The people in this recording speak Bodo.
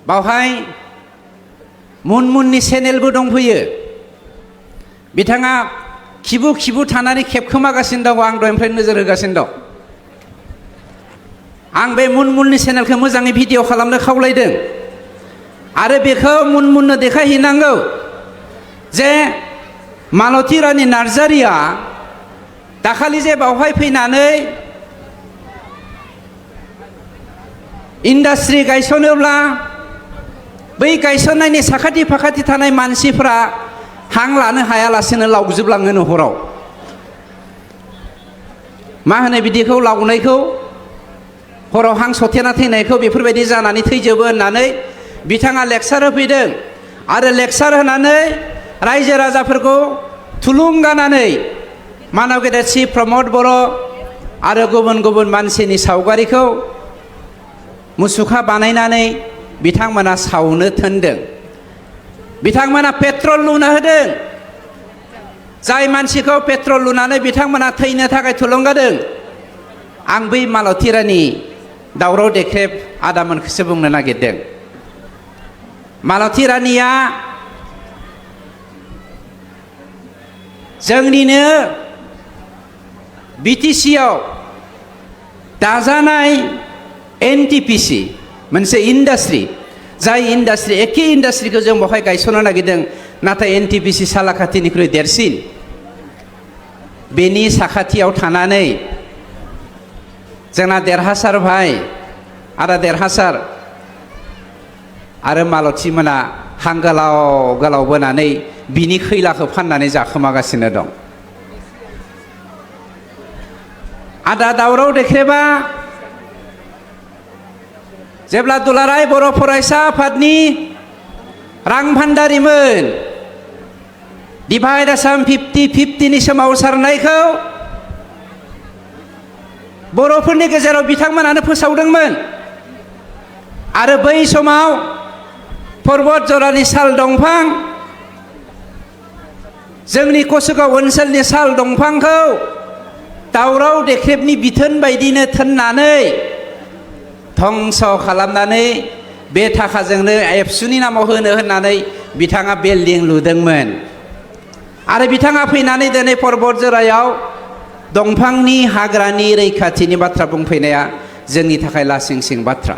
बावहाय मुनमुननि चेनेलबो दंफैयो बिथाङा खिबु खिबु थानानै खेबखोमागासिनो दं आं दहायनिफ्राय नोजोर होगासिनो दं आं बे मुनमुननि चेनेलखौ मोजाङै भिडिअ खालामनो खावलायदों आरो बेखौ मुनमुननो देखायहैनांगौ जे मालती रानी नार्जारिया दाखालि जे बावहाय फैनानै इन्डास्ट्रि गायसनोब्ला बै गायसननायनि साखाथि फाखाथि थानाय मानसिफ्रा हां लानो हायालासेनो लावजोबलाङो हराव मा होनो बिदिखौ लावनायखौ हराव हां सथेना थैनायखौ बेफोरबायदि जानानै थैजोबो होननानै बिथाङा लेक्सार होफैदों आरो लेक्सार होनानै रायजो राजाफोरखौ थुलुंगानानै मानव गेदेर श्री प्रमद बर' आरो गुबुन गुबुन मानसिनि सावगारिखौ मुसुखा बानायनानै बिथांमोना सावनो थोनदों बिथांमोना पेट्रल लुना होदों जाय मानसिखौ पेट्रल लुनानै बिथांमोना थैनो थाखाय थुलुंगादों आं बै मालती रानी दावराव देख्रेब आदामोनखौसो बुंनो नागिरदों मालती रानीया जोंनिनो बिटिसिआव दाजानाय एनटिपिसि मोनसे इन्डास्ट्रि जाय इन्डास्ट्रि एखे इन्डास्ट्रिखौ जों बेवहाय गायसननो नागिरदों नाथाय एनटिपिसि सालाकाथिनिख्रुइ देरसिन बेनि साखाथियाव थानानै जोंना देरहासार भाई आदा देरहासार आरो मालती मोना हां गोलाव गोलाव बोनानै बिनि खैलाखौ फाननानै जाखोमागासिनो दं आदा दावराव देख्रेबा जेब्ला दुलाराय बर' फरायसा आफादनि रां भान्दारिमोन डिभाइड आसाम 50-50नि सोमावसारनायखौ बर'फोरनि गेजेराव बिथांमोनानो फोसावदोंमोन आरो बै समाव पर्बत जरानि साल दंफां जोंनि कसुगाव ओनसोलनि साल दंफांखौ दावराव देख्रेबनि बिथोन बायदिनो थोननानै धंस खालामनानै बे थाखाजोंनो एबसुनि नामाव होनो होननानै बिथाङा बिल्डिं लुदोंमोन आरो बिथाङा फैनानै दिनै पर्बत जरायाव दंफांनि हाग्रानि रैखाथिनि बाथ्रा बुंफैनाया जोंनि थाखाय लासिंसिं बाथ्रा